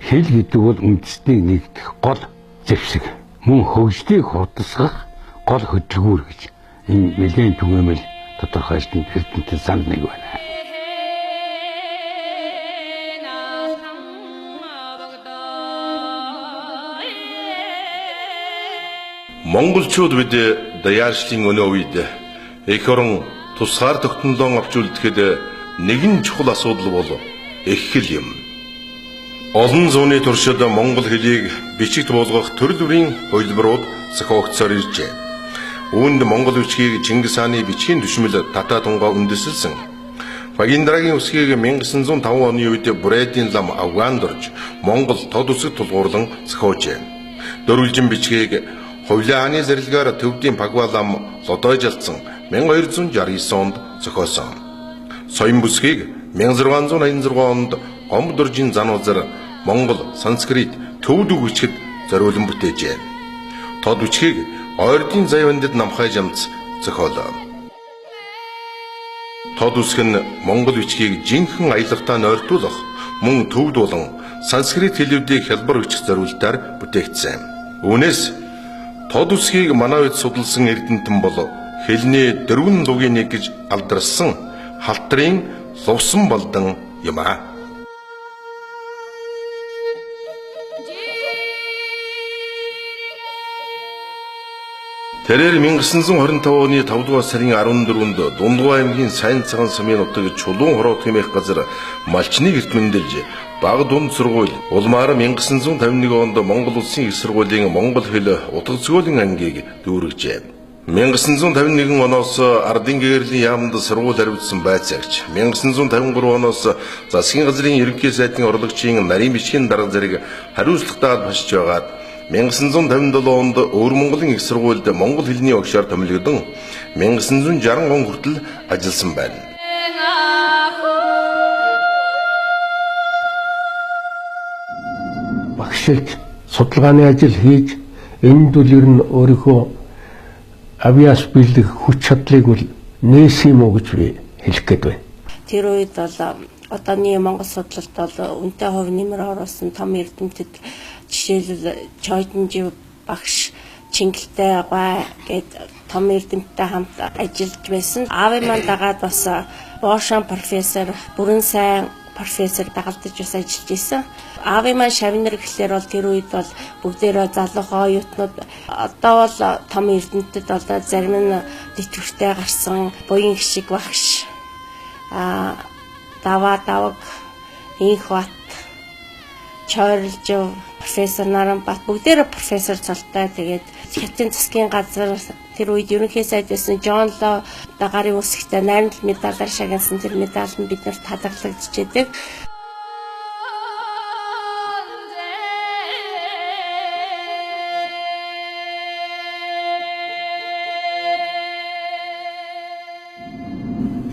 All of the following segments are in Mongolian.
Хэл гэдэг бол үндэстнийг нэгдэх гол зэвсэг. Мөн хөгжлийг хурдсгах гол хөдөлгүүр гэж энэ нэлээн түгээмэл тодорхойлсон эрдэмтэн санд нэг байна. Монголчууд бид даяаршлын өнөө үед эх орон тусгаар тогтнолоо авч үлдэхэд нэгэн чухал асуудал бол эх хэл юм. Олон зууны туршид монгол хэлийг бичигт буулгах төрөл бүрийн хувилбарууд зохиогдсоор иржээ. Үүнд монгол бичгийг Чингис хааны бичгийн түшмэл Татаа тунгаа үндэслэсэн. Багиндрагийн үсгийг 1905 оны үед Бүрэдийн лам Афганд орж Монгол тод үсэг тулгуурлан зохиожээ. Дөрвөлжин бичгийг Хувлаа хааны зэрлэгээр төвдийн Пагва лам лодойжалцсан 1269 онд зохиосон. Соён бүсгийг 1686 онд Гомбдоржийн зануузар Монгол, Санскрит, төвд үг бичгэд зориулан бүтээжээ. Тод бичгийг Ойрдын заяа-вандад Намхай жамц зохиолоо. Тод үсэг нь монгол бичгийг жинхэнэ аялгатай нойртуулах, мөн төвд болон санскрит хэлүүдийг хялбар бичих зориултаар бүтээгдсэн. Үүнээс тод үсгийг манай үед судалсан эрдэмтэн бол хэлний дөрвөн лугийн нэг гэж алдарсан халтрын лувсан балдан юм аа. Тэрээр 1925 оны 5 дугаар сарын 14-нд Дундгуй аймгийн Сайн цагаан сумын нутаг Чулуун хороо хэмээх газар малчныг эрт мэндэлж баг дунд сургууль улмаар 1951 онд Монгол Улсын их сургуулийн монгол хэл утга зохиолын ангийг дүүргэжээ. 1951 оноос Ардын гэрлийн яамд сургууль хариуцсан байцаагч, 1953 оноос засгийн газрын ерөнхий сайдын орлогчийн нарийн бичгийн дарга зэрэг хариуцлагатай башиж байгаад 1957 онд Өвөр Монголын их сургуульд монгол хэлний багшаар томилогдсон 1960 он хүртэл ажилласан байна. Багшилж судалгааны ажил хийж энд бол ер нь өөрийнхөө авиас бэлэг хүч чадлыг бол нээсэн юм уу гэж би хэлэх гээд байна. Тэр үед бол одооний Монгол судлалд бол үнэтэй хувь нэмэр оруулсан том эрдэмтэд жишээлбэл Чойдонжив багш, Чингэлтэй гуай гээд том эрдэмтдтэй хамт ажиллаж байсан. Аавын маань дагаад бас Бошан профессор, Бүрэн сайн профессор дагалдаж бас ажиллаж исэн. Аавын маань шавнар гэхлээр бол тэр үед бол бүгдээрээ залуухан оюутнууд одоо бол том эрдэмтэд бол зарим нь тэтгэвртэй гарсан буян гişиг багш, Даваа Даваг, Инх Бат, Чойрлжив, профессор Наранбат бүгдээрээ профессор цолтой. Тэгээд Хятадын засгийн газар тэр үед ерөнхий сайд байсан Джон Ло гарын үсгтээ найрамдал медалаар шагнасан тэр медаль нь бид нарт хадгалагдчихэдэг.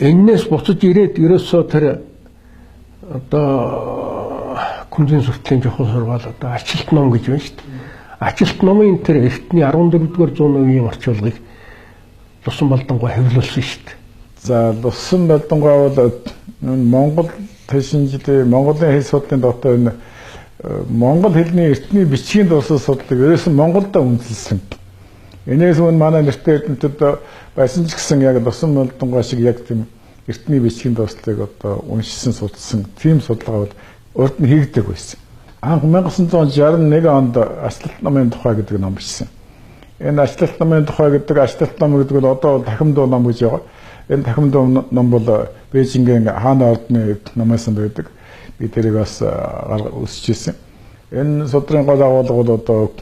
Эннээс буцаж ирээд ерөөсөө тэр одоо Күнзийн суртлын чухал сургаал одоо ачлалт ном гэж байна шүү дээ. Ачлалт номын тэр эртний 14-р зууны үеийн орчуулгыг Лусан Балдангуй хэвлүүлсэн шүү дээ. За Лусан Балдангуй бол Монгол шинжилгээ, Монголын хэл судлалын дотор энэ монгол хэлний эртний бичгийн дурсал судлалыг ерөөсөн Монголд үндэслэсэн. Энээс өмнө манай нэртэй эрдэмтэд байсан ч гэсэн яг Лусан Балдангуй шиг яг тийм эртний бичгийн дурсалыг одоо уншсан, судалсан тийм судалгаа бол урд нь хийгдэг байсан. Анх 1961 онд Ачлалт номын тухай гэдэг ном бичсэн. Энэ Ачлалт номын тухай гэдэг Ачлалт ном гэдэг бол одоо Тахимдуу ном гэж байгаа. Энэ Тахимдуу ном бол Бээжингийн хааны ордны номоос байдаг. Би тэрийг бас өсөж ирсэн. Энэ судрын гол агуулга бол одоо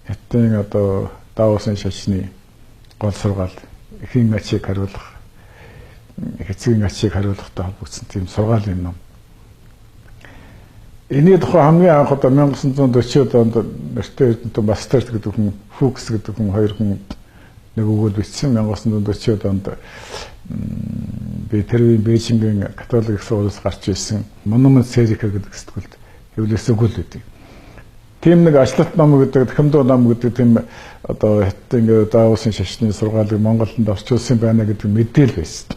Хятадын одоо даосын шашны гол сургаал, эхийн ачийг хариулах, эцгийн ачийг хариулахтай холбогдсон тийм сургаалын ном. Энэний тухай хамгийн анх одоо 1940 онд нэртэй эрдэмтэн Мастерт гэдэг хүн, Фукс гэдэг хүн хоёр хүн нэг өгөөл бичсэн. 1940 онд би тэр үеийн Бээжингийн католик их сургуулиас гарч ирсэн Монумент Серика гэдэг сэтгүүлд хэвлүүлсэн өгөөл байдаг. Тийм нэг ачлалт ном гэдэг, тахимдуу ном гэдэг тийм одоо Хятадын даосын шашны сургаалыг Монголд орчуулсан байна гэдэг мэдээлэл байсан.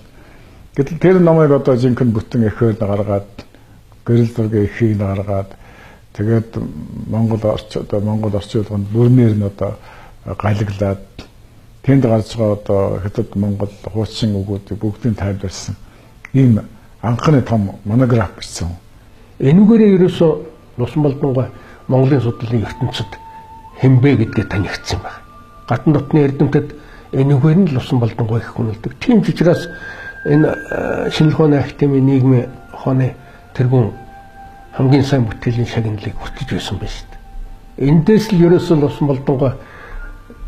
Гэтэл тэр номыг одоо жинхэнэ бүтэн эхээр гаргаад гэрэл зургийн эхийг гаргаад Тэгээд Монгол орчуулганд бүрнээр нь одоо галаглаад тэнд гарч байгаа одоо хятад Монгол хуучин үгүүдийг бүгдийг тайлбарласан ийм анхны том монограф бичсэн. Энүүгээрээ ерөөсөө Лусан Балдангуй Монголын судлалын ертөнцид хэмбэ гэдгээ танигдсан байна. Гадна дотны эрдэмтэд энүүгээр нь Лусан Балдангуй их хүнэлдэг. Тийм ч учраас энэ Шинжлэх ухааны академийн нийгмийн ухааны тэргүүн хамгийн сайн бүтээлийн шагналыг хүртэж байсан байна шүү дээ. Эндээс л ерөөсөө Лусан Балдангуй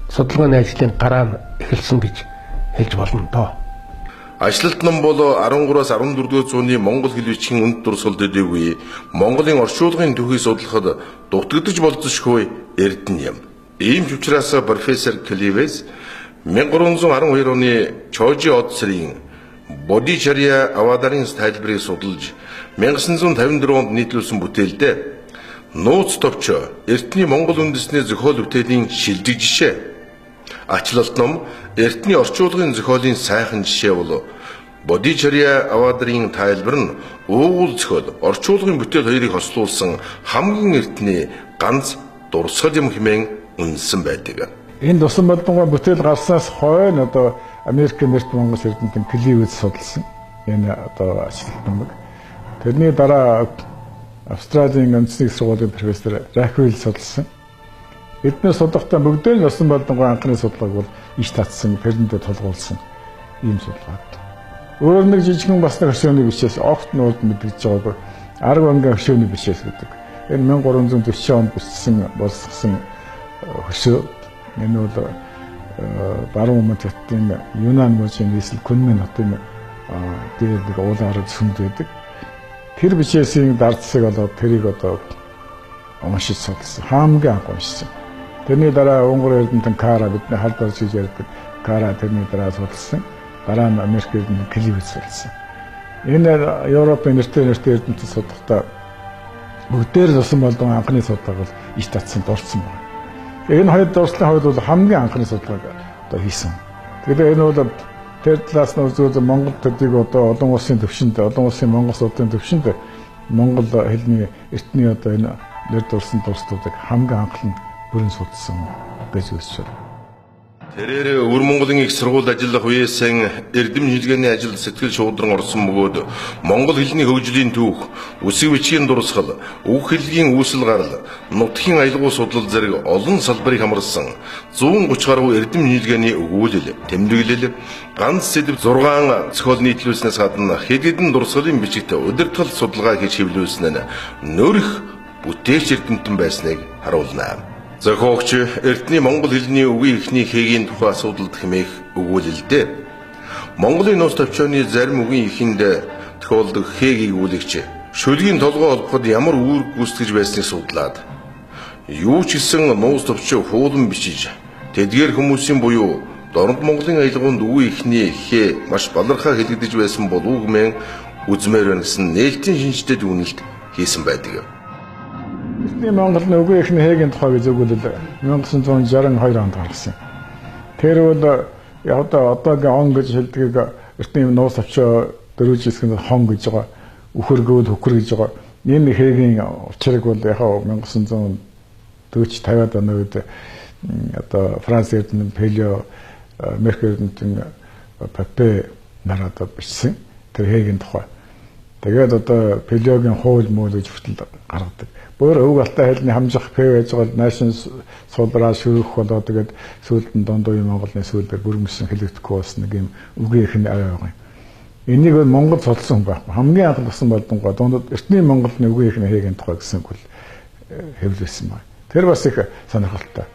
судалгааны ажлын гараа нь эхэлсэн гэж хэлж болно доо. Ачлалт ном бол 13-аас 14-р зууны монгол хэл бичгийн үнд дурсгал дэдэггүй Монголын орчуулгын түүхийг судлахад дутагдаж болзошгүй эрдэнэ юм. Ийм ч учраас профессор Кливес 1312 оны Чожи Одсрын Бодичарья Авадарын тайлбарыг судалж 1954 онд нийтлүүлсэн бүтээлдээ нууц товчоо эртний Монгол үндэсний зохиол бүтээлийн шилдэг жишээ. Ачлалт ном эртний орчуулгын зохиолын сайхан жишээ бол Бодичарья Авадрын тайлбар нь уугуул зохиол орчуулгын бүтээл хоёрыг хослуулсан хамгийн эртний ганц дурсгал юм хэмээн үнэлсэн байдаг. Энэ Лусан Балдангуй бүтээл гарснаас хойно одоо Америкийн нэрт Монгол эрдэмтэн Кливес судалсан энэ одоо ачлалт номыг. Тэрний дараа Австралийн үндэсний сургуулийн профессор Раквил судалсан. Эднээс судлахдаа бүгдээ нь Лусан Балдангуй анхны судалгааг бол иш татсан, тэрэндээ тулгуулсан ийм судалгаа. Өөр нэг жижигхэн бас нэг хөшөөний бичээс огт нуулд мэдгэж байгаагүй арга ангийн хөшөөний бичээс гэдэг. Энэ 1340 онд бичсэн боловсгосон хөшөө. Энэ бол баруун өмнөд хятадын Юнан мужийн нийслэл Кунмин хотын дээр нэг уулаараа зөмд байдаг. Тэр бичээсийн дардсыг болоод тэрийг одоо уншиж судалсан. Хамгийн анх уншсан. Тэрний дараа Унгар эрдэмтэн Кара бидний халдвар гэж ярьдаг. Кара тэрний дараа судалсан. Дараа нь Америк эрдэмтэн Кливес судалсан. Энэ Европын нэртэй эрдэмтэн судлахдаа бүгдээр Лусан Балдангуй анхны судалгааг бол иш татсан, дурдсан байна. Энэ хоёр дурсгалын хувьд бол хамгийн анхны судалгааг одоо хийсэн. Тэгэхээр энэ бол тэр талаас нь үзвэл Монгол төдийг одоо олон улсын төвшөнд, олон улсын Монгол судлалын төвшөнд монгол хэлний эртний одоо энэ нэр дурсан дурсдуудыг хамгийн анх нь бүрэн судалсан гэж үзэж байна. Тэрээр Өвөр Монголын их сургуульд ажиллах үеэсэн эрдэм шинжилгээний ажилд сэтгэл шуудран орсон бөгөөд монгол хэлний хөгжлийн түүх, үсэг бичгийн дурсгал, үг хэллэгийн үүсэл гарал, нутгийн аялгау судлал зэрэг олон салбарыг хамарсан 130 гаруй эрдэм шинжилгээний өгүүлэл, тэмдэглэл, ганц сэдэв 6 зохиол нийтлүүлснээс гадна хэд хэдэн дурсгалын бичигт удирдгал судалгаа хийж хэвлүүлсэн нь нөрөх бүтээгч эрдэмтэн байсныг харуулна. Зохиогч эртний монгол хэлний үгийн эхний хэгийн тухай асуудалд хэмээх өгүүлэлдээ. Монголын нууц товчооны зарим үгийн эхэнд тохиолдох хэгийг өгүүлэгч шүлгийн толгой холбоход ямар үүрэг гүйцэтгэж байсныг судлаад юу ч гэсэн нууц товчоо хуулан бичиж тэдгээр хүмүүсийн буюу Дорнод Монголын аялгаунд үгийн эхний хээ маш балархаа хэлэгдэж байсан болов уу гэмээн үзмээр байна гэсэн нээлтийн шинжтэй дүгнэлт хийсэн байдаг. Эртний Монгол нь үгийн эхний хэгийн тухай гэж өгүүлэл 1962 онд гаргасан. Тэр бол одоо одоогийн он гэж хэлдгийг эртний нууц товчоо дөрвж хэсэг нь хон гэж байгаа, үхэргөөл хөхөр гэж байгаа. Энэ хэгийн учрыг бол яг 1940 50-аад оны үед одоо Франц эрдэмтэн Пелио, Америк эрдэмтэн Папе нар одоо бичсэн тэр хэгийн тухай. Тэгээд одоо Пелиогийн хууль мөл гэж хүртэл гаргадаг. Өөр өвөг алтай хэлний хамжих пэ байж байгаа наашин сулраа шүрэх болоо тэгээд сүүлд нь дунд үеийн Монголны сүүлээр бүрмөсөн хэлэгдэхгүй болсон нэг юм үгийн их нь аваа байгаа юм. Энийг бол Монгол судалсан хүн байхгүй. Хамгийн анх Лусан Балдангуй дунд эртний Монголны үгийн их нь хэгийн тухай гэсэн үг хэвлүүлсэн байна. Тэр бас их сонирхолтой.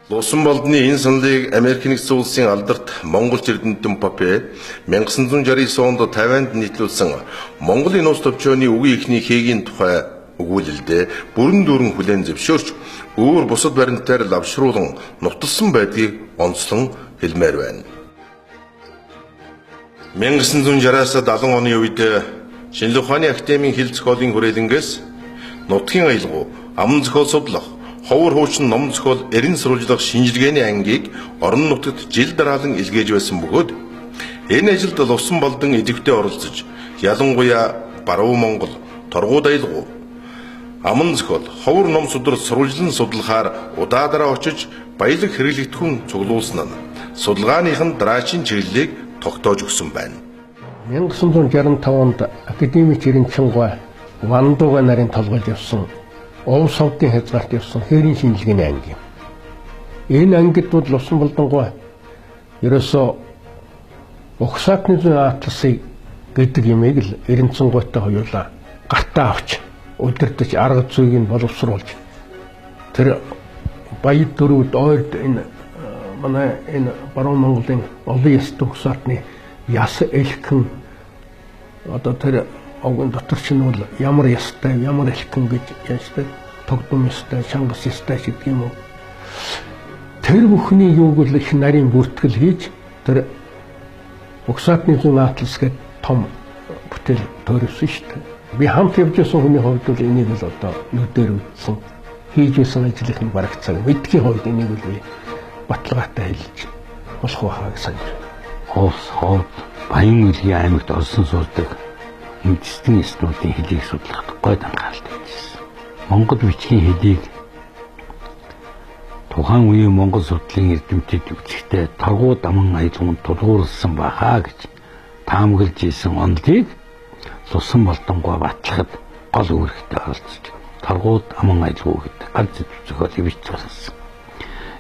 Лусан Балдны энэ саналыг Америк нэгдсэн улсын алдарт монголч эрдэмтэн Папе 1969 онд Тайванд нийтлүүлсэн Монголын нууц товчооны үгийн эхний хэгийн тухай өгүүлэлдээ бүрэн дүүрэн хүлээн зөвшөөрч өөр бусад баримтаар лавшруулан нуталсан байдгийг онцлон хэлмээр байна. 1960-аас 70 оны үед Шинжлэх ухааны академийн хэл зохиолын хүрээлэнгээс нутгийн аялгау, аман зохиол судлах, ховор хуучин ном зохиол эрен сурвалжлах шинжилгээний ангийг орон нутагт жил дараалан илгээж байсан бөгөөд энэ ажилд Лусан Балдан идэвхтэй оролцож ялангуяа Баруун Монгол, Торгууд аялгау, Аман зохиол ховор ном судар сурвалжлан судлахаар удаадараа очиж баялаг хэрэглэгдэхүүн цуглуулсан нь судалгааных нь дараачийн чиглэлийг тогтоож өгсөн байна. 1965 онд академик Эренчингуй Вандуга нарын толгойлж явсан Ув совдын хязгаарт явсан хээрийн шинжилгээний анги юм. Энэ ангид бол Лувсан Балдангуй ерөөсөө Угсаатны зүүн атласыг гэдэг юмыг л Эренцэнгуйтай хоёулаа гартаа авч удирдах арга зүйг нь боловсруулж тэр баяр дөрүүд ойрд энэ манай энэ баруун Монголын олон яст угсаатны яс элхэн одоо тэр огон дотор чинь бол ямар ястай ямар элхэн гэж яаштай тогдом ястай чангас ястай гэдэг юм уу. Тэр бүхний юуг л их нарийн бүртгэл хийж тэр Угсаатны зүүн атлас гэдэг том бүтээл төөрөвсөн шүү дээ. Би хамт явж байсан хүний хувьд бол энийг л одоо нүдээр үзсэн, хийж байсан ажлынх нь бараг цаг. Мэдгийн хувьд энийг л би баталгаатай хэлж болох байхаа гэж санаж байна. Хувс, ховд, Баян үлгийн аймагт орсон суудаг үндэстэн яснуудын хэлийг судлахад гойд анхаарал тавьжсэн. Монгол бичгийн хэлийг тухайн үеийн Монгол судлалын эрдэмтэд үзэхдээ торгуу даман аялгаунд тулгуурласан байхаа гэж таамаглаж исэн онолыг Лувсан Балдангуй батлахад гол үүрэгтэй оролцож торгуу даман аялгау гэдэг ганц зохиолыг бичиж гаргасан.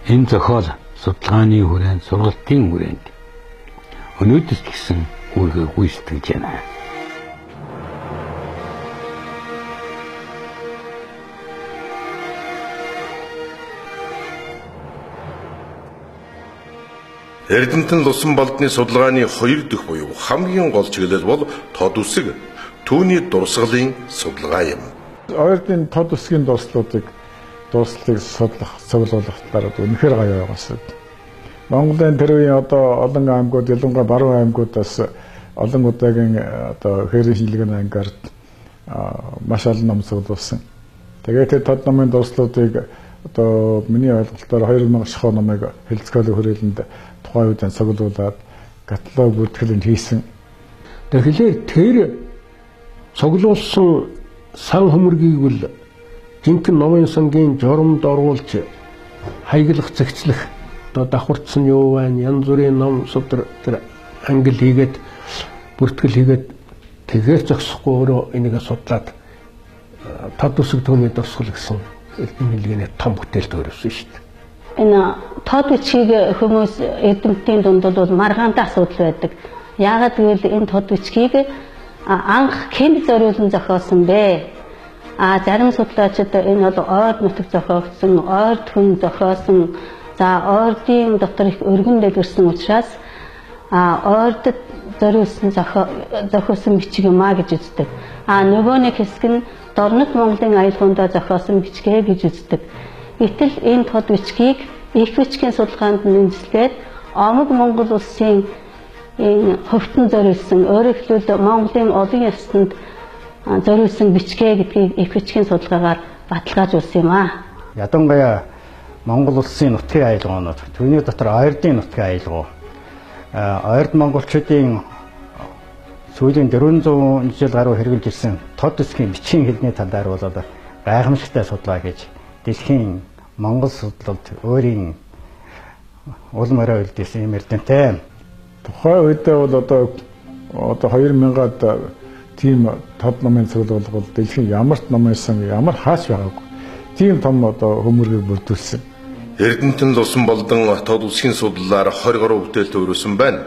Энэ зохиол судалгааны хүрээнд, сургалтын хүрээнд өнөөдөр ч гэсэн үүргээ гүйцэтгэж байна. Эрдэмтэн Лувсан Балдны судалгааны хоёр дэх буюу хамгийн гол чиглэл бол тод үсэг, түүний дурсгалын судалгаа юм. Ойрдын тод үсгийн дурслуудыг дурслыг судлах, цуглуулах талаар үнэхээр гоё байгуулсан. Монголын тэр үеийн одоо олон аймагуд, ялангуяа баруун аймагудаас олон удаагийн одоо хээрийн шинжилгээний ангаар маш олон ном цуглуулсан. Тэгээд тэр тод номын дурслуудыг одоо миний ойлголтоор 2000 шахуу номыг хэлцгээлийн хүрээлэнд тухайн үед цуглуулад каталог бүртгэл хийсэн. Тэгэхээр тэр цуглуулсан сан хөмөргийг бол жинхэнэ номын сангийн журамд оруулж хаяглах, зэгцлэх одоо давхарцсан юу байна, янз бүрийн ном судар тэр ангил хийгээд бүртгэл хийгээд тэгэхээр зогсохгүй өөрөө энийг судлаад тод үсэг түүний дурсгал гэсэн эрдэм хэлгээний том бүтээл төөрөвсөн шүү дээ. Энэ тод бичгийг хүмүүс эрдэмтдийн дунд бол маргаантай асуудал байдаг. Яагаад гэвэл энэ тод бичгийг анх кемд зориулан зохиосон бэ? А зарим судлаачид энэ бол ойд нутаг зохиогдсон, ойрд хүн зохиосон. За ойрдын дотор их өргөн дэлгэрсэн учраас ойрдод зориулсан зохиосон бичиг юм а гэж үздэг. А нөгөө нэг хэсэг нь Дорнод Монголын аялгаундаа зохиосон бичгээ гэж үздэг. Гэтэл энэ тод бичгийг их бичгийн судалгаанд үндэслээд омог Монгол улсын энэ хувьтан зориулсан, өөрөөр хэлбэл Монголын олон ястанд зориулсан бичгээ гэдгийг их бичгийн судалгаагаар баталгаажуулсан юм аа. Ядангаяа Монгол улсын нутгийн аялгаунууд, түүний дотор ойрдын нутгийн аялгау, ойрд монголчуудын сүүлийн 400 жил гаруй хэрэгжилж ирсэн тод үсгийн бичгийн хэлний талаар бол гайхамшигтай судалгаа хийж дэлхийн Монгол судлалд өөрийн улам орой үлдээсэн юм эрдэмтэй. Тухайн үедээ бол одоо 2000-ад тийм тод номын цуглуулга бол дэлхийн ямар ч номын сан ямар хаач байгаагүй. Тийм том одоо хөмөргийг бүрдүүлсэн. Эрдэмтэн Лувсан Балдан тод үсгийн судлалаар 20 гаруй бүтээл төвөрсөн байна.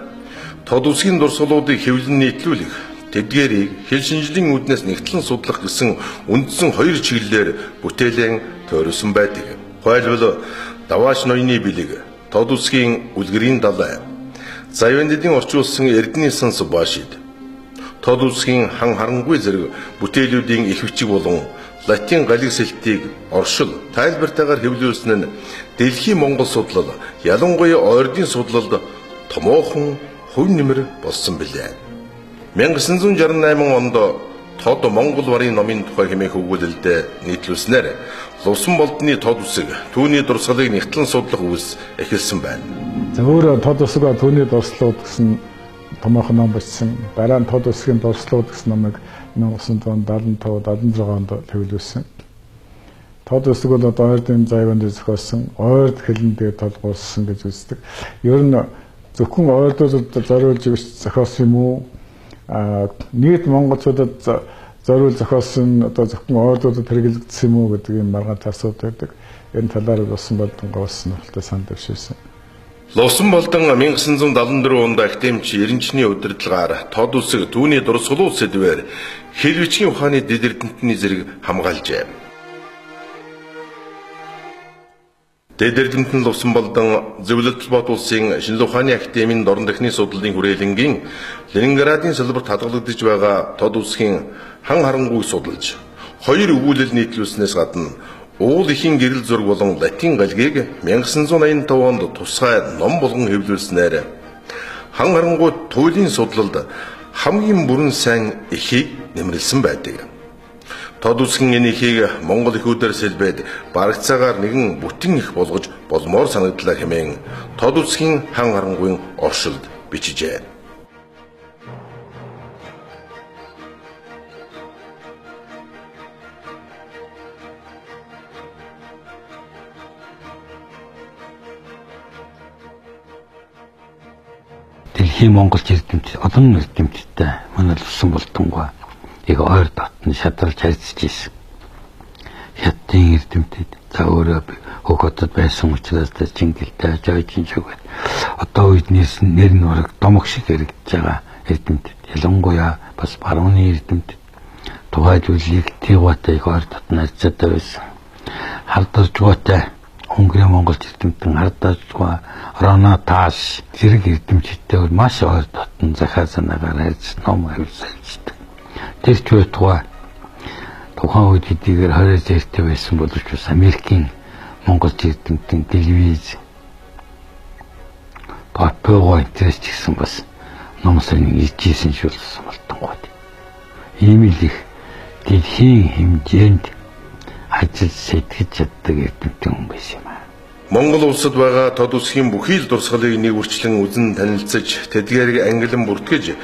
Тод үсгийн дурсгалуудыг хэвлэн нийтлүүлэх, тэдгээрийг хэл шинжлийн үүднээс нэгтлэн судлах гэсэн үндсэн хоёр чиглэлээр бүтээлэн тойруулсан байдаг. Тухайлбал Давааш ноёны бэлэг, тод үсгийн үлгэрийн далай, Завьяндын орчуулсан Эрдэнэ санс баашид, тод үсгийн хан харангүй зэрэг бүтээлүүдийн их бичиг болон латин галиг сэлтийг оршил тайлбартайгаар хэвлүүлсэн нь дэлхийн Монгол судлал, ялангуяа ойрдын судлалд томоохон хувь нэмэр болсон билээ. 1968 онд тод Монгол варын номын тухай хэмээх өгүүлэлд нийтлүүлснээр Лувсан Болдны тод үсэг түүний дурсгалыг нэгтлэн судлах үйлс эхэлсэн байна. За өөрөө тод үсэг ба түүний дурслууд гэсэн томоохон ном бичсэн. Дараа нь тод үсгийн дурслууд гэсэн номыг 1975 76 онд хэвлүүлсэн. Тод үсэг бол одоо ойрдын зайван дээр зохиосон, ойрд хэлэн дээр толгуулсан гэж үздэг. Ер нь зөвхөн ойрдуудад зориулж зохиосон юм уу? Нийт монголчуудад зориул зохиосон, одоо зөвхөн ойрдуудад хэрэглэгдсэн юм уу гэдэг юм маргаан асуудал байдаг. Энэ талаар Лувсан Балдангаа бас сонирхолтой санал тавьсан. Лувсан Балдан 1974 онд академич Эренчний удирдлагаар тод үсэг түүний дурсгалуу сэдвээр хэл бичгийн ухааны дэд эрдэмтний зэрэг хамгаалжээ. Дэд эрдэмтэн Лувсан Балдан Зөвлөлт Холбоот улсын Шинжлэх ухааны академийн дорн дахны судлалын хүрээлэнгийн Ленинградын салбарт хадгалагдаж байгаа тод үсгийн хан харангуйг судалж, хоёр өгүүлэл нийтлүүлснээс гадна уул ихийн гэрэл зураг болон латин галгийг 1985 онд тусгай ном болгон хэвлүүлснээр хан харангуй туйлын судлалд хамгийн бүрэн сайн эхийг нэмэрлсэн байдаг. Тод үсгэн энэ эхийг Монгол эхүүдээр сэлбээд барагцаагаар нэгэн бүтэн их болгож болмоор санагдлаа хэмээн тод үсгийн хан харангуйн оршилд бичижээ. Дэлхийн монголч эрдэмт, олон эрдэмтдтэй манай Лувсан Балдангаа их ойр дотн шадарч харьцаж ирсэн. Хятадын эрдэмтэд за өөрөө хөх хотод байсан учраас Чингэлтэй, Жойжин шиг одоо үед нэр нь ураг домог шиг яригдж байгаа эрдэмтэд. Ялангуяа бас барууны эрдэмтэд тухайлбал Лигтигуатай их ойр дотн харьцаатай байсан. Хардажгуатай Хөнгөрийн монголч эрдэмтэн Хардажгуа, Рона Таш зэрэг эрдэмтдтэй маш ойр дотн захиа санаагаар харьцаж ном авилсалждаг. Тэр ч байтугай тухайн үед хэдийгээр 20 зэрэгтэй байсан боловч бас Америкийн монголч эрдэмтэн телевиз Папего интерес ч гэсэн бас ном сонин ижижсэн шүүлсэн болтонгууд. Ийм л их дэлхийн хэмжээнд ажил сэтгэж чаддаг эрдэмтэн хүн байсан юм аа. Монгол улсад байгаа тод үсгийн бүхий л дурсгалыг нэг үрчлэн үзэн танилцаж, тэдгээрийг ангилан бүртгэж,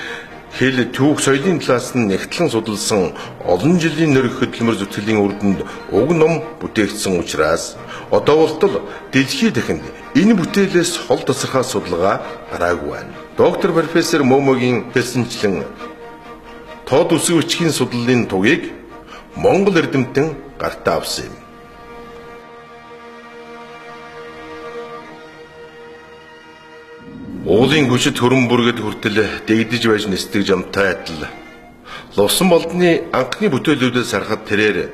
хэл түүх соёлын талаас нь нягтлан судалсан олон жилийн нөрөх хөдөлмөр зүтгэлийн үр дүнд уг ном бүтээгдсэн учраас одоо болтол дэлхий дахинд энэ бүтээлээс хол тасархай судалгаа гараагүй байна. Доктор профессор Момогийн хэлсэнчлэн тод үсэг бичгийн судлалын тугийг Монгол эрдэмтэн гартаа авсан юм. Уулын хүчит хөрөн бүргэд хүртэл дэгдэж байж нисдэг жамтай адил Лувсан Балдны анхны бүтээлүүдээс харахад тэрээр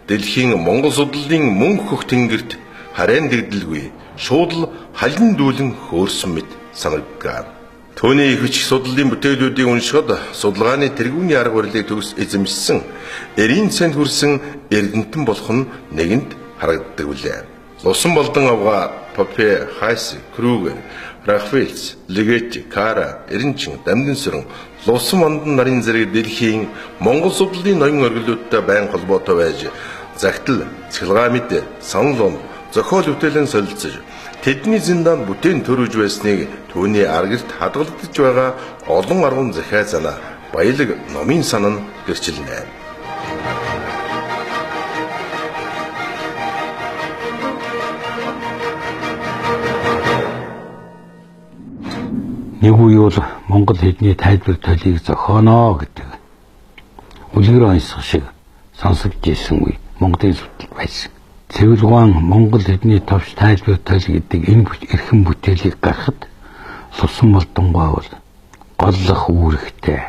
дэлхийн монгол судлалын мөнх хөх тэнгэрт харайн дэгдэлгүй шууд л халин дүүлэн хөөрсөн мэт санагддаг. Түүний их хүч судлалын бүтээлүүдийг уншихад судалгааны тэргүүний арга барилыг төгс эзэмшсэн эрийн цент хүрсэн эрдэмтэн болох нь нэгэнд харагддаг үлээ. Лувсан Балдан авга Попе, Хайс, Крүгер, Рахфельц, Легети, Кара, Эренчин, Дамдинсүрэн, Лувсан Бандан нарын зэрэг дэлхийн монгол судлалын ноён оргилуудтай байн холбоотой байж загтал, цахилгаан мэд, санал он, зохиол бүтээлэн солилцож тэдний зиндаанд бүтээн төрөж байсныг түүний аргэрт хадгалагдаж байгаа олон аргун захиа занаа баялаг номын сан нь гэрчилнэ. Нэг үе бол монгол хэлний тайлбар толийг зохионо гэдэг үлгэр онцгой шиг сонсогдож исэн үе Монголын судлал байсан. Цэвэлгуан монгол хэлний товч тайлбар тол гэдэг энэ эрхэм бүтээлийг гаргахад Лувсан Балдангаа бол голлох үүрэгтэй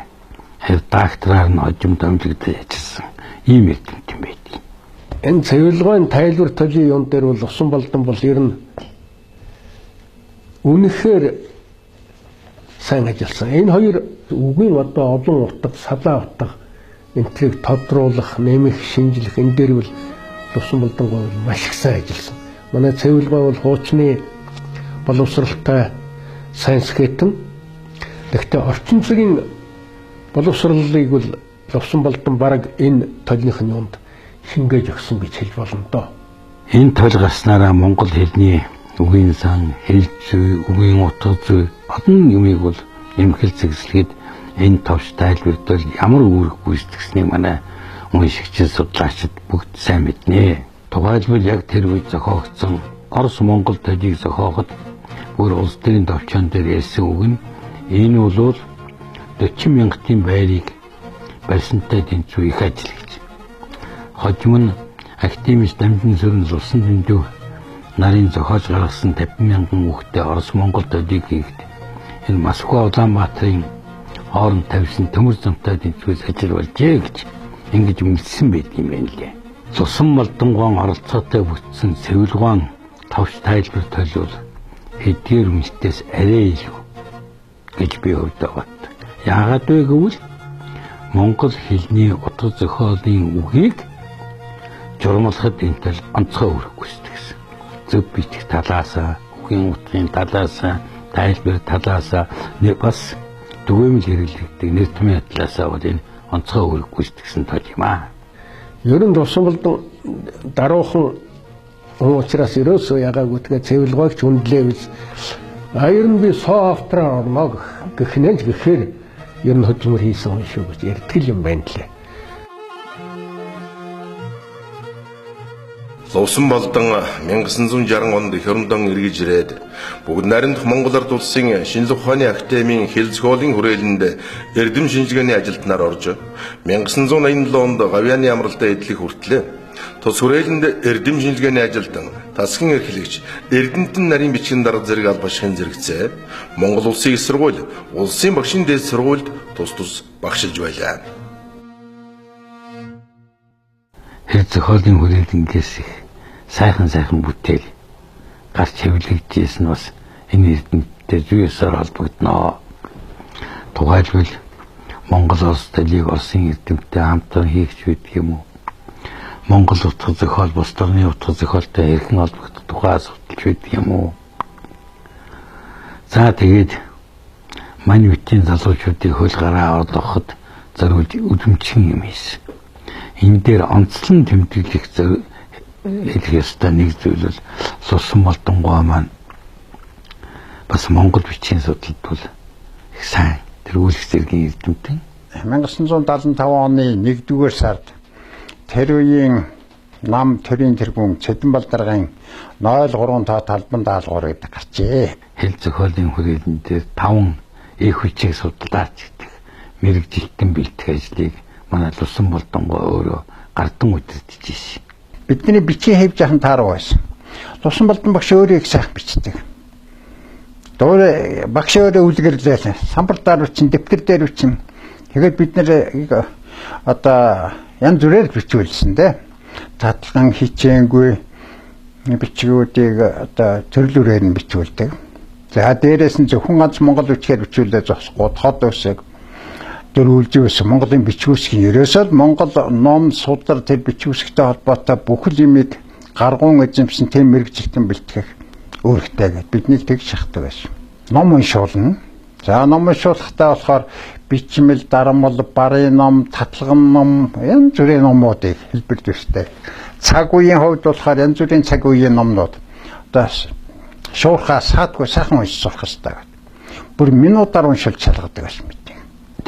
редактораар нь хожим томилогдож ажилласан ийм эрдэмтэн байдаг. Энэ цэвэлгуан тайлбар толийн юм дээр бол Лувсан Балдан бол ер нь үнэхээр сайн ажилласан. Энэ хоёр үгийн одоо олон утга, салаа утга энтрийг тодруулах, нэмэх, шинжлэх энэ дээр бол Лувсан Балдангаа бол маш их сайн ажилласан. Манай цэвэлгуай бол хуучны боловсралтай сайн скетэн. Гэхдээ орчин цагийн боловсролыг бол Лувсан Балдан бараг энэ толных нь юунд шингээж өгсөн гэж хэлж болно доо. Энэ тол гарснараа монгол хэлний үгийн сан, хэл зүй, үгийн утга зүй олон юмыг бол эмхэл зэгслэхэд энэ товч тайлбар бол ямар үүрэг гүйцэтгснийг манай уншигч судлаачид бүгд сайн мэднэ. Тухайлбал яг тэр үед зохиогдсон Орос Монгол талийг зохиоход бүр улс төрийн товчоон дээр ярьсан үг нь энэ бол 40 мянгатын байрыг барьсантай тэнцүү их ажил гэж. Хожим нь академич Дамжин сүрэн Лувсан дэндүү нарын зохиож гаргасан 50 мянган хүүхдээ Орос Монгол талийг хийхэд энэ Москва Улаанбаатарын хооронд тавьсан төмөр замтай тэнцвээс ажил болжээ гэж ингэж үнэлсэн байт юм байна лээ. Лувсан Балдангуан оролцоотой бүтсэн Сэвлгуан товч тайлбар толиул эдгээр үнэлтээс арай илүү гэж би хувьдаа боддог. Яагаад вэ гэвэл монгол хэлний утга зохиолын үгийг журмалахад энэ тал онцгой үүрэг гүйцэтгэсэн. Зөв бичих талаасаа, үгийн утгын талаасаа, тайлбар талаасаа бас түгээмэл хэрэглэгддэг нэр томьёо талаасаа бол энэ онцгой үүрэг гүйцэтгэсэн тал юм аа. Ер нь Лувсан Балдан даруухан хүн учраас ерөөсөө ягаагүй тэгээ цэвэлгойгч хүндлээ биз. А ер нь би соо автраар орно гэх нэ гэхээр ер нь хөдөлмөр хийсэн хүн шүү гэж ярьдаг юм байна лээ. Лувсан Балдан 1960 онд эх орондоо эргэж ирээд бүгд найрамдах Монгол Ард Улсын Шинжлэх ухааны академийн хэл зохиолын хүрээлэнд эрдэм шинжилгээний ажилтнаар орж 1987 онд гавьяаны амралтаа эдлэх хүртлээ тус хүрээлэнд эрдэм шинжилгээний ажилтан, тасгийн эрхлэгч, эрдэмтэн нарийн бичгийн дарга зэрэг аль башхын зэрэгцээ Монгол Улсын их сургууль, улсын багшийн дээд сургуульд тус тус багшилж байлаа. Хэл зохиолын хүрээлэнгээс их сайхан сайхан бүтээл гарч хэвлэгдэжсэн нь бас энэ эрдэмтдээ зүй ёсоор холбогдно. Тухайлбал Монгол улс талыг Оросын эрдэмтдээ хамтран хийгч байдаг юм уу? Монгол утга зохиол бус орны утга зохиолтой хэрхэн холбогдох тухай асуудалч байдаг юм уу? За тэгээд мань үтийн залуучуудыг хөл гараа орлоход зориулж үдэмчин юм хийсэн. Энэ дээр онцлон тэмдэглэх хэлэх ёстой нэг зүйл бол Лувсан Балдангуй маань бас монгол бичгийн судалд бол их сайн тэр үйлх зэргийн эрдэмтэн. 1975 оны 1-р сард тэр үеийн нам төрийн тэргүүн Цэдэн Балдаргын 03 тоо талбан даалгавар гэдэг гарчээ. Хэл зохиолын хүрээлэн дээр 5 их хүчийг судлаач гэдэг мэрэгжилтэн бэлтгэх ажлыг манай Лувсан Балдангуй өөрөө гардан удирдах ирсэн. Бидний бичгийн хэв жахан тааруу байсан. Лувсан Балдан багш өөрөө их сайхан бичдэг. Дуур багш өөрөө үлгэрлээ. Самбар дээр бичин, дэвтэр дээр бичин. Тэгээд бид нэр одоо янз бүрээр бичүүлсэн дээ. Таталган хичээнгүй бичгүүдийг одоо төрлөөрөөр нь бичүүлдэг. За дээрээс нь зөвхөн ганц монгол бичгээр бичүүлээ зогсохгүй тод өсөг дөрвөлж өсөг Монголын бичгүүсгийн ерөөсөө л Монгол ном судар тэр бичгүүсгтэй холбоотой бүхэл юмыг гаргуун эзэмшин тэм мэрэгжилтэн бэлтгэх үүрэгтэй гэд биднийг тэгж шахдаг байсан. Ном уншуулна. За ном уншуулахдаа болохоор бичмэл, дармал, барын ном, таталган ном, янз бүрийн номуудыг хэлбэр дүрстэй. Цаг үеийн хувьд болохоор янз бүрийн цаг үеийн номнууд одоо шуурхаа саадгүй сайхан уншиж сурах хэрэгтэй гэдэг. Бүр минутаар уншилж шалгадаг байсан мэт.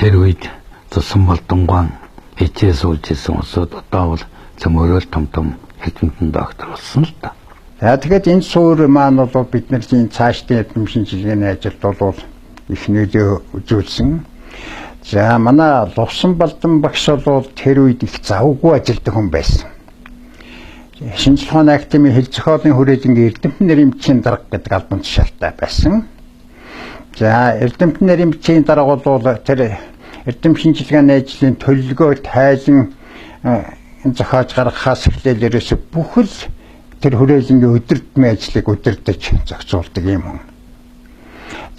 Тэр үед Лувсан Балдангуан хичээл суулж исэн улсууд одоо бол цөмөрөөл том том эрдэмтэн доктор болсон л да. За тэгэхээр энэ суур маань бол бид нарын цаашдын эрдэм шинжилгээний ажилд бол их нөлөө үзүүлсэн. За манай Лувсан Балдан багш бол тэр үед их завгүй ажилдаг хүн байсан. Шинжлэх ухааны академийн хэл зохиолын хүрээлэнгийн эрдэмтэн нэрийн бичгийн дарга гэдэг албан тушаалтай байсан. За эрдэмтэн нэрийн бичгийн дарга бол тэр эрдэм шинжилгээний ажлын төлөлгөө тайлан зохиож гаргахаас эхлээл ерөөсө бүхэл тэр хүрээлэнгийн өдөртмийн ажлыг удирдах зохицуулдаг юм хүн.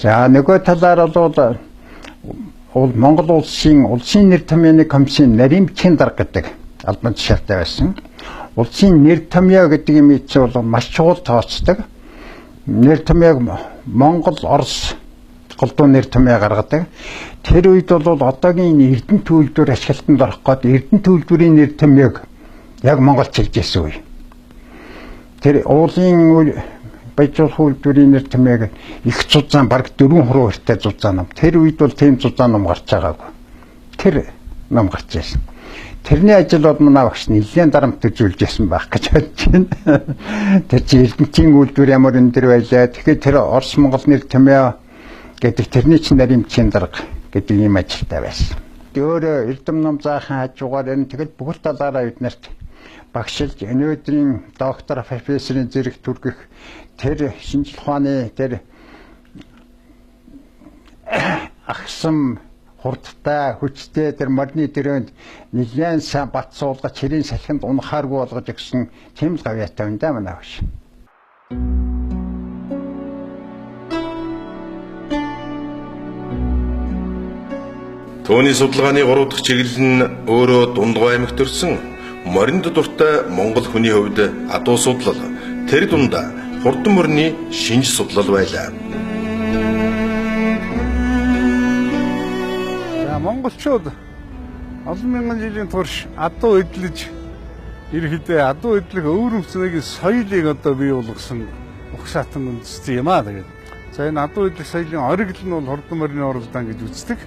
За нөгөө талаар бол Монгол улсын нэр томьёоны комиссийн нарийн бичгийн дарга гэдэг албан тушаалтай байсан. Улсын нэр томьёо гэдэг юм чинь бол маш чухал тооцдог. Нэр томьёог Монгол, Орос голдуу нэр томьёо гаргадаг. Тэр үед бол одоогийн Эрдэнэт үйлдвэр ашиглалтанд орох гээд Эрдэнэт үйлдвэрийн нэр томьёог яг Монгол чиглэж ирсэн үе. Тэр уулын баяжуулах үйлдвэрийн нэр томьёог их зузаан бараг 4 хуруу өртөө зузаан ном. Тэр үед бол тийм зузаан ном гарч байгаагүй. Тэр ном гарч ирсэн. Тэрний ажил бол манай багш нэлээд дарамт үзүүлж байсан байх гэж бодож байна. Тэр чинь Эрдэнэтийн үйлдвэр ямар өндөр байлаа. Тэгэхээр тэр Орос Монгол нэр томьёо гэдэг тэрний чинь наримчийн дарга гэдэг ийм ажилтай байсан. Өөрөө Эрдэм ном заахын хажуугаар энэ тэгэл бүх талаараа бид нарт багшилж өнөөдрийн доктор профессорын зэрэг түргэх тэр шинжлэх ухааны тэр агсам хурдтай хүчтэй тэр морины дөрөөнд нэлээд сайн бат суулгаж хэрийн салхинд унахааргүй болгож өгсөн тийм л гавьяатай байна да манай багш. Төвний судалгааны 3 дахь чиглэл нь өөрөө Дундгой аймагт төрсэн моринд дуртай монгол хүний хувьд адуу судлал, тэр дундаа хурдан морины шинж судлал байлаа. Монголчууд олон мянган жилийн турш адуу эдлэж ирэхдээ адуу эдлэх өвөрмцнийг соёлыг одоо бий болгосон угсаатан үндэстэн юм аа. Тэгээд за энэ адуу эдлэх соёлын оригл нь бол хурдан морины уралдаан гэж үздэг.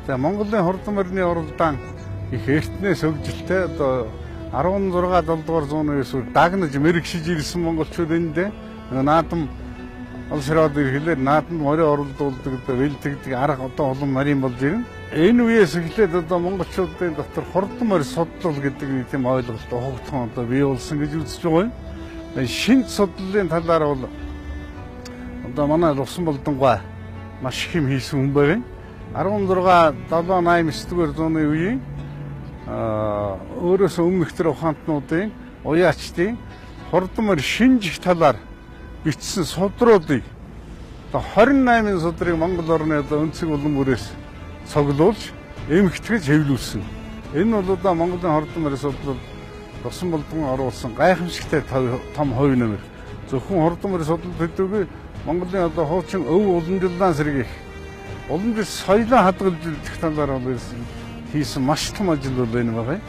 За Монголын хурдан морины уралдаан их эртнээс хөгжилтэй одоо 16 7 дугаар зууны үеэс дагнаж мэрэгшиж ирсэн монголчууд эндээ наадам ол широод ирэхлээр наадамд морин оролдуулдаг одоо бэлтгэдэг арга одоо улам нарийн болж ирнэ. Энэ үеэс эхлээд одоо монголчуудын дотор хурдан морь судлал гэдэг нэг тийм ойлголт ухагтхан одоо бий болсон гэж үзэж байгаа юм. Шинж судлалын талаар бол одоо манай Лувсан Болдонгой маш их юм хийсэн хүн байгаа. 16 7 8 9 дугаар зууны үеийн өөрөөсөө өмнөх тэр ухаантнуудын уяачдын хурдан морь шинжих талаар бичсэн судруудыг одоо 28 судрыг Монгол орны одоо өнцөг улам бүрээс цоглуулж эмхтгэж хэвлүүлсэн. Энэ бол одоо Монголын хурдан морь судлал Лувсан Болдгон оруулсан гайхамшигтай том хувь нэмэр. Зөвхөн хурдан морь судлал төдийгүй Монголын одоо хуучин өв уламжлалаа сэргийх уламжлал соёлоо хадгалж үлдэх талаар бол хийсэн маш том ажил бол энэ байгаа.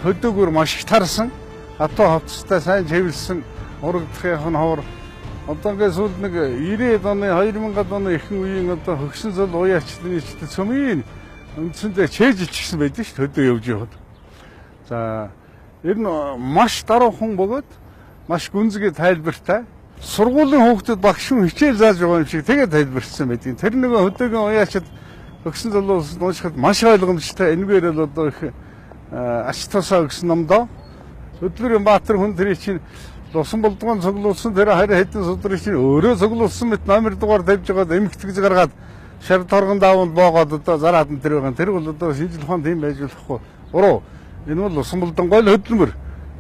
Хөдөөгөр маш их тарсан, хатуу хувцастай сайн чивэлсэн урагдахын ховор одоо ингээд сүүлд нэг 90-ад оны 2000-ад оны ихэнх үеийн одоо хөгсөн зол уяачдны ч цөмийн үндсэндээ чэйжилчихсэн байдаг шүү дээ хөдөө явж явахад. За ер нь маш даруухан бөгөөд маш гүнзгий тайлбартай сургуулийн хүүхдэд багш хүн хичээл зааж байгаа юм шиг тэгээд тайлбарчсан байдаг. Тэр нөгөө хөдөөгөн уяачд хөгсөн зол уншихад маш ойлгомжтой. Энэгээр л одоо их ач тусаа өгсөн номдоо Хөдөлмөрийн Баатар хүн тэрий чинь Лувсан Болдгон цуглуулсан тэр 20 хэдэн судрыг чинь өөрөө цуглуулсан мэт номер дугаар тавьж байгаад эмхтгэж гаргаад шар торгон даавууд боогоод одоо зараад энэ тэр байгаа. Тэр бол одоо шинжлэх ухаан тийм байж болохгүй. Буруу. Энэ бол Лувсан Болдонгой л хөдөлмөр.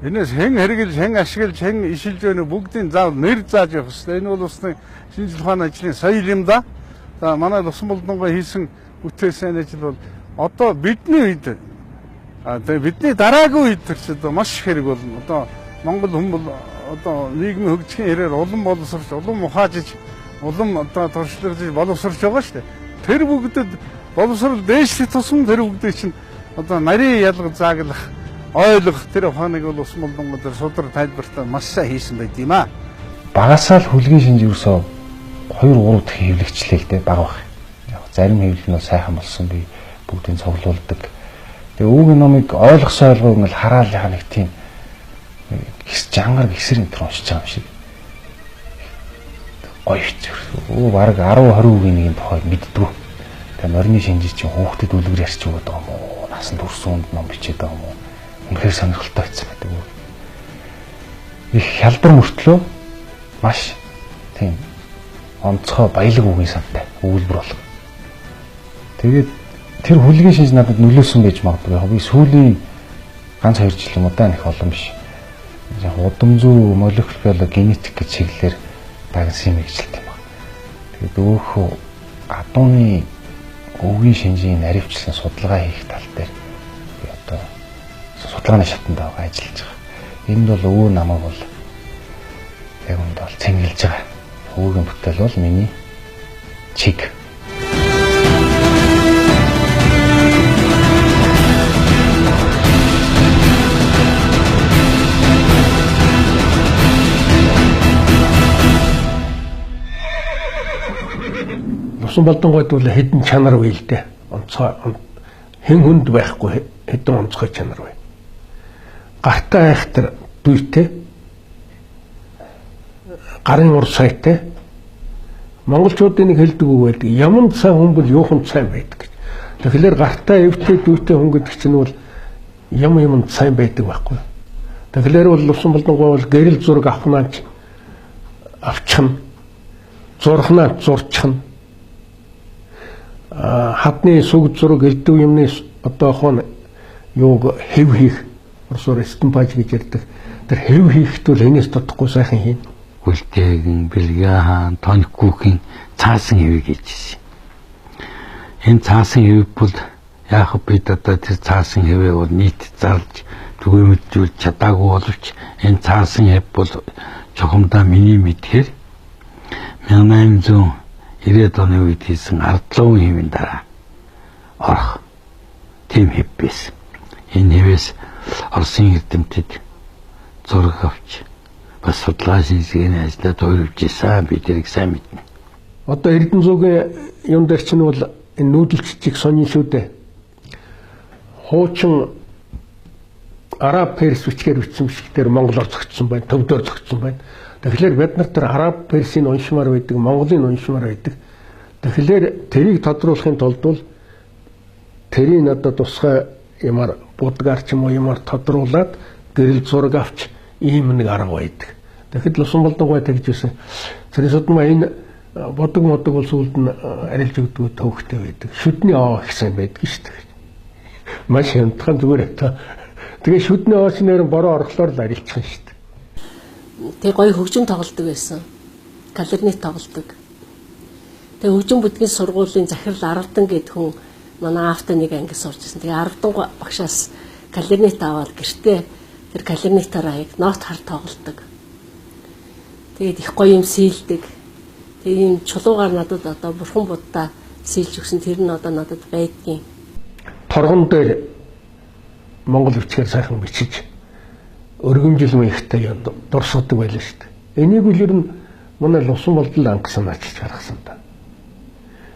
Энээс хэн хэрэглэж, хэн ашиглаж, хэн ишилж байна бүгдийн заавал нэр зааж явах хэрэгтэй. Энэ бол усны шинжлэх ухааны ажлын соёл юм да. За манай Лувсан Болдонгой хийсэн бүтээсэн ажил бол одоо бидний үед тэгээ бидний дараагийн үед тэр чинь одоо маш их хэрэг болно. Одоо Монгол хүн бол одоо нийгмийн хөгжихийн хэрээр улам боловсрч, улам ухаажиж, улам одоо туршлагаж боловсрч байгаа шүү дээ. Тэр бүгдэд боловсрол дээшлэх тусам тэр бүгдийг чинь одоо нарийн ялга зааглах, ойлгох тэр ухааныг бол Лувсан Болдонгой дээр судар тайлбартаа маш сайн хийсэн байд юм аа. Багасаа л хүлгийн шинж ерөөсөө 2 3 дахь хэвлэгчлээ л дээ бага баг. Яг зарим хэвлэл нь сайхан болсон би бүгдийг цуглуулдаг. Тэгээ өвгийн номыг ойлгосон ойлгоогүй ингээл хараал яхаа нэг тийм жангар гисэр энэ төр уншиж байгаа юм шиг. Гоё хэцүү. Өө бараг 10 20 үгийн нэгэн тухай мэддэггүй. Тэгээ морины шинжий чинь хүүхдэд үлгэр ярьч өгöd байгаа юм уу? Насанд хүрсэн хүнд ном бичээд байгаа юм уу? Үнэхээр сонирхолтой байсан байдаг. Их хялбар мөртлөө маш тийм онцгой баялаг үгийн сантай өгүүлбэр болго. Тэгээд тэр хүлгийн шинж надад нөлөөсөн байж магадгүй. Яг би сүүлийн ганц 2 жил юм уу да нэг олон биш. Яг удам зүй молекул биологи генетик гэж чиглэлээр дагнсан юм хөгжилтэй юм байна. Тэгээд өөхөө адууны өвгийн шинжийн наривчлан судалгаа хийх тал дээр би одоо судалгааны шатанд байгаа ажиллаж байгаа. Энд бол өвөө намайг бол яг үнд бол цэнгэлж байгаа. Өвгийн бүтээл бол миний чиг. Лувсан Болдонгойд бол хэдэн чанар үйл дээ. Онцгой хэн хүнд байхгүй хэдэн онцгой чанар байна. Гартаа айхтар дүйтэй, гарын ур сайтай. Монголчуудын нэг хэлдэг үг байдаг. Яман сайн хүн бол юухан сайн байдаг гэж. Тэгэхээр гартаа эвтэй дүйтэй хүн гэдэг чинь бол юм сайн байдаг байхгүй. Тэгэхээр бол Лувсан Балдангуй бол гэрэл зураг авахнаач авчихна. Зурхнаа зурчихна. Хадны сүг зураг элдв юмны одоохон юуг хэв хийх орсоор стемпаж гэж ярьдаг. Тэр хэв хийхэд бол энэс тодохгүй сайхан хийн. Хүлтээгэн, Бэлгээ хаан, Тонькүүхийн цаасан хэвийг хийжсэн. Энэ цаасан хэв бол яг бид одоо тэр цаасан хэвээ бол нийт зарлж түгээмжүүлж чадаагүй боловч энэ цаасан хэв бол чухамдаа миний мэдхээр 1890-ад оны үед хийсэн ардлуун хэвийн дараа орох тийм хэв байсан. Энэ хэвээс Оросын эрдэмтэд зураг авч бас судалгаа шинжилгээний ажлаа тойрвж исэн. Би тэрийг сайн мэднэ. Одоо Эрдэнэзуугийн юм дээр чинь бол энэ нүүдэлчдийг сонин шүү дээ. Хуучин араб перс бичгээр бичсэн бичгээр монголоор зөгцсөн байна, төвдөөр зөгцсөн байна. Тэгэхээр бид нар тэр араб персийг уншмаар байдаг, монголыг уншмаар байдаг. Тэгэхээр тэрийг тодруулахын тулд бол тэрийг одоо тусгай юмар будгаар ч юм уу юмар тодруулаад гэрэл зураг авч ийм нэг арга байдаг. Тэгэхэд Лувсан Балдангуй тэгж байсан. Цэрийн судмаа энэ бодог модог бол сүүлд нь арилж өгдөг төвхтэй байдаг. Шүдний оо их сайн байдаг шүү дээ. Маш хямдхан зүгээр та. Тэгээ шүдний ооч нэр бороо орохлоор л арилчих шүү дээ. Тэгээ гоё хөгжим тоглодог байсан. Кларнет тоглодог. Тэгээ хөгжим бүдгийн сургуулийн захирал Арвдан гэдэг хүн манай аавтай нэг анги сурч байсан. Тэгээ Арвдан багшаас кларнет аваад гэртээ тэр кларнетаараа яг нот хар тоглодог. Тэгээд их гоё юм сэлдэг. Тэгээ ийм чулуугаар надад одоо бурхан буддаа сэлж өгсөн тэр нь одоо надад байдгийн. Торгон дээр монгол бичгээр сайхан бичиж өргөмжил маягтай дурсгадаг байлаа шүү дээ. Энийг үл ер нь манай Лувсан Балдан анх санаачилж гаргасан да.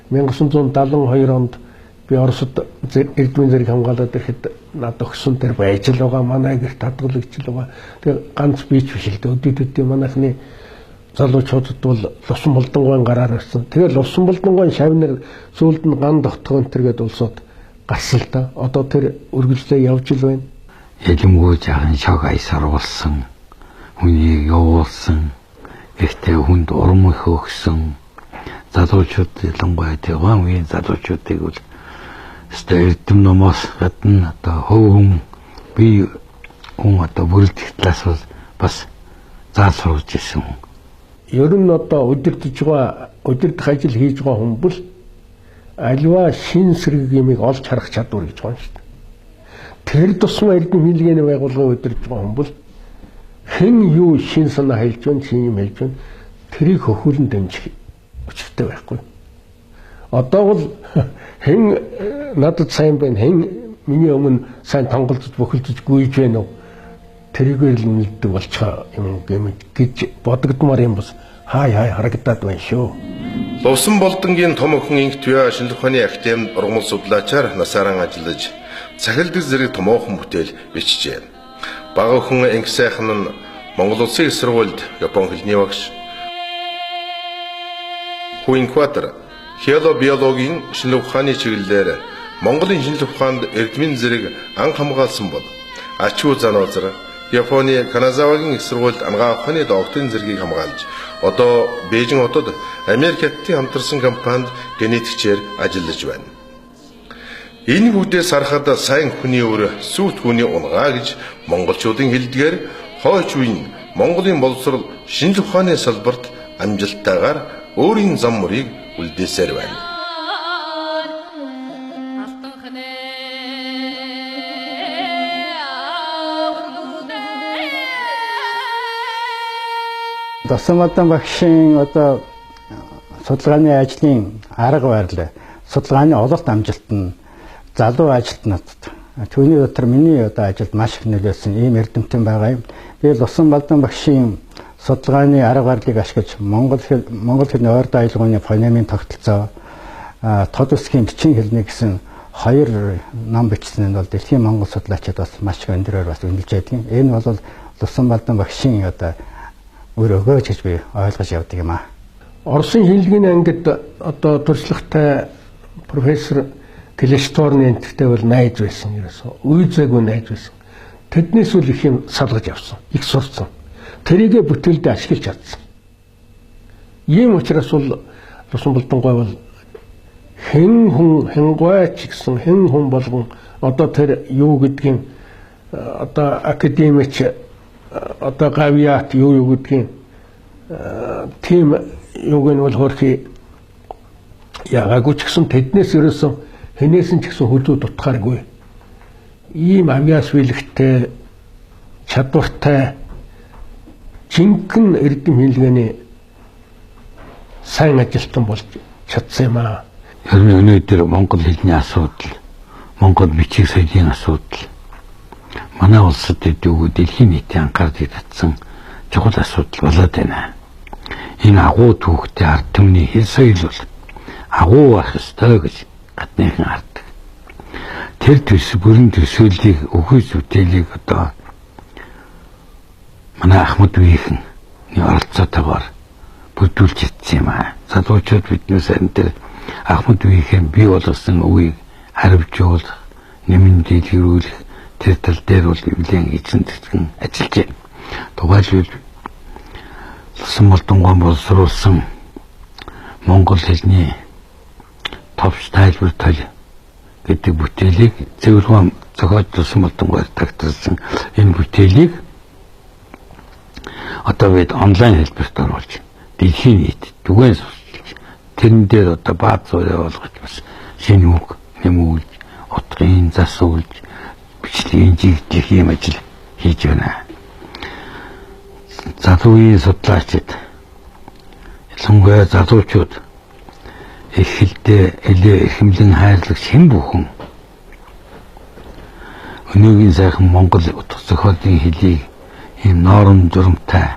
1972 онд би Оросд эрдмийн зэрэг хамгаалаад ирэхэд надад өгсөн тэр байж л байгаа, манай гэрт хадгалагч л байгаа. Тэгээ ганц би ч биш л дээ. Өдөө төдий манайхны залуучуудад бол Лувсан Балдангуйн гараар ирсэн. Тэгээ Лувсан Балдангуйн шавнар сүүлд нь ган тогтгоо энэ төр гээд улсууд гарсан л да. Одоо тэр үргэлжлээ явж л байна. Ялэмгүй жаахан шог аясаруулсан, хүнийг явуулсан, гэхдээ хүнд урам их өгсөн залуучууд ялангуяа тэгван үеийн залуучуудыг бол өстой эрдэм номоос гадна одоо хөв хүн би хүн одоо бүрэлдэх талаас бол бас заал сургаж ирсэн хүн. Ер нь одоо удирдах байгаа, удирдах ажил хийж байгаа хүн бол альва шин сэрэг юмыг олж харах чадвар гэж байгаа юм шүү дээ. Тэр тусмаа эрдэм хилгээний байгууллагын удирдах байгаа хүн бол хэн юу шин санаа хэлж байна, шин юм хэлж байна, тэрийг хөхүүлэн дэмжих учиртай байхгүй. Одоо бол хэн надад сайн байна, хэн миний өмнө сайн тонголдож бохилдож гүйж байна уу? Тэрийгээр л үнэлдэг болчихоо юм гэж бодогдмоор юм бас хай хай харагдаад байна шүү. Лувсан Балдангийн том охин Инх Туяа шинжлэх ухааны академид ургамал судлаачаар насааран ажиллаж цахилдаг зэрэг томоохон бүтээл бичжээ. Бага охин Инх Сайхан нь Монгол Улсын их сургуульд Япон хэлний багш, Хүү Инкватор хиало биологийн шинжлэх ухааны чиглэлээр Монголын шинжлэх ухаанд эрдмийн зэрэг анх хамгаалсан бол Ачуу Занозар Японы Каназавагийн их сургуульд анагаах ухааны докторийн зэргийг хамгаалж одоо Бээжин хотод Америк Хятадын хамтарсан компанид генетикчээр ажиллаж байна. Энэ бүгдээс харахад сайн хүний өр сүйт хүний унгаа гэж монголчуудын хэлдгээр хойч үеийн Монголын боловсрол шинжлэх ухааны салбарт амжилттайгаар өөрийн зам мөрийг үлдээсээр байна. Лувсан Балдан багшийн одоо судалгааны ажлын арга барил, судалгааны ололт амжилт нь залуу ажилтнуудад түүний дотор миний одоо ажилд маш их нөлөөлсөн ийм эрдэмтэн байгаа юм. Би Лувсан Балдан багшийн судалгааны арга барилыг ашиглаж монгол хэлний ойрд аялгауны фонемийн тогтолцоо, тод үсгийн бичгийн хэлний гэсэн Хоёр ном бичсэн нь бол дэлхийн монгол судлаачид бас маш их өндөрөөр бас үнэлж байдаг. Энэ бол Лувсан Балдан багшийн одоо үр өгөөж гэж би ойлгож явдаг юм аа. Оросын шинжилгээний ангид одоо туршлагатай профессор Клешторны энтертэй бол найз байсан ерөөсөө. Үе зайгүй найз байсан. Тэднээс үл их юм салгаж авсан, их сурцсан. Тэрийгэ бүтээлдээ ашиглаж чадсан. Ийм учраас бол Лувсан Балдангуй бол хэн хүн хэнгуй ч гэсэн хэн хүн болгон одоо тэр юу гэдгийг одоо академич одоо гавьяат юу гэдгийг тийм юуг нь бол хөрхи ягаагүй ч гэсэн тэднээс ерөөсөн хэнээс нь ч гэсэн хүлүү дутгааргүй. Ийм авьяас биелэгтэй чадвартай жинхэнэ эрдэм хийнлэгэний сайн ажилтан болж чадсан юм аа. Ер нь өнөөдөр монгол хэлний асуудал, монгол бичиг соёлын асуудал манай улсад дэвгүй дэлхийн нийтийн анхаарлыг татсан чухал асуудал болоод байна. Энэ агуу түүхтэй ард түмний хэл соёл бол агуу байх ёстой гэж гадныхан хардаг. Тэр төс бүрэн төсөөллийг өхөс бүтээлийг одоо манай Ахмад үеийнхэн оролцоотойгоор бүрдүүлж чадсан юм аа. Залуучууд биднээс энэ тэр Ахмад үеийнхэн бий болгосон үгийг харивжуулах, нэмэн дэлгэрүүлэх тэр тал дээр бол нэлээд эзэн тэтгэн ажиллаж байна. Тухайлбал Лувсан Балдангуй боловсруулсан монгол хэлний товч тайлбар тол гэдэг бүтээлийг цэвэрхэн зохиож Лувсан Балдангуй редакторлсон энэ бүтээлийг одоо бид онлайн хэлбэрт оруулж дэлхийн нийт түгээн сурчилж тэрэн дээр одоо бааз зураа болгож бас шинэ үг нэмүүлж утгын засуулж бичлэгийн жигдлэх юм ажил хийж байна. Залуу үеийн судлаачид ялангуяа залуучууд их хэлдээ элээ эрхэмлэн хайрлагч хэн бүхэн өнөөгийн сайхан монгол утга зохиолын хэлийг ийм норм журамтай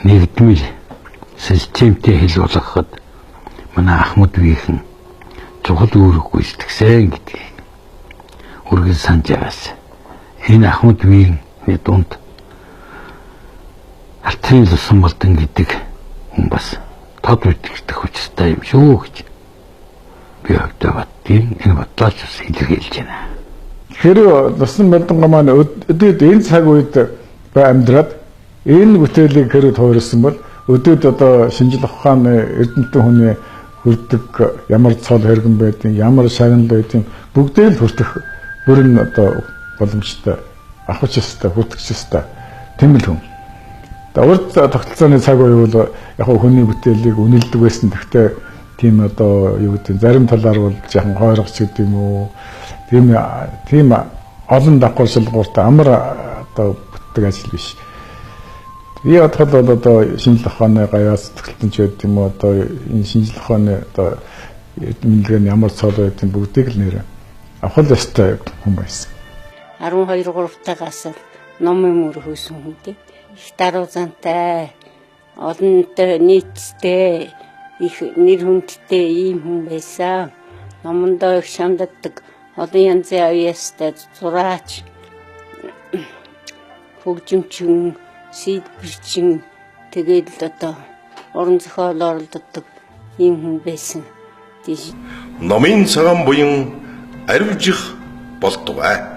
нэгдмэл системтэй хэл болгоход манай Ахмад үеийнхэн чухал үүрэг гүйцэтгсэн гэдгийг үргэлж санаж байгаас. Энэ Ахмад үеийн дунд Алтын Лувсан Балдан гэдэг хүн бас тод үтгэх хүчтэй юм шүү гэж би хувьдаа боддгийн. Энэ бодлооч бас илэрхийлж байна. Тэгэхээр Лувсан Балдангуй маань өдөөд энэ цаг үед амьдраад энэ бүтээлийг хэрэг тойрсон бол өдөөд одоо шинжлэх ухааны эрдэмтэн хүний хүрдэг ямар цол хэрэгэн байдیں، ямар шагнал байдیں، бүгдээ л хүртэх бүрэн одоо боломжтой, авах ёстой, хүртэх ёстой тийм л хүн. Урд тогтолцооны цаг үе бол яг хүний бүтээлийг үнэлдэг байсан. Гэхдээ тийм одоо юу гэдэг зарим талаар бол жаахан хойрогч гэдэг юм уу, тийм олон давхар шалгууртай амар одоо бүтдэг ажил биш. Би бодоход бол одоо шинжлэх ухааны гаяас сэтгэлтэн ч гэдэг юм уу, одоо энэ шинжлэх ухааны одоо мэдлэгийн ямар цол байдیں бүгдийг л нэр авах л ёстой хүн байсан. 12 3 тагаас номын мөр хөөсөн хүн дээ. Их даруй зантай, олонтой нийцтэй, их нэр хүндтэй ийм хүн байсан. Номондоо их шамддаг, олон янзын авьяастай зураач, хөгжимчин, сийдвэрчин, тэгээд л одоо уран зохиол оролддог ийм хүн байсан. Номын цагаан буян аривжих болтугай.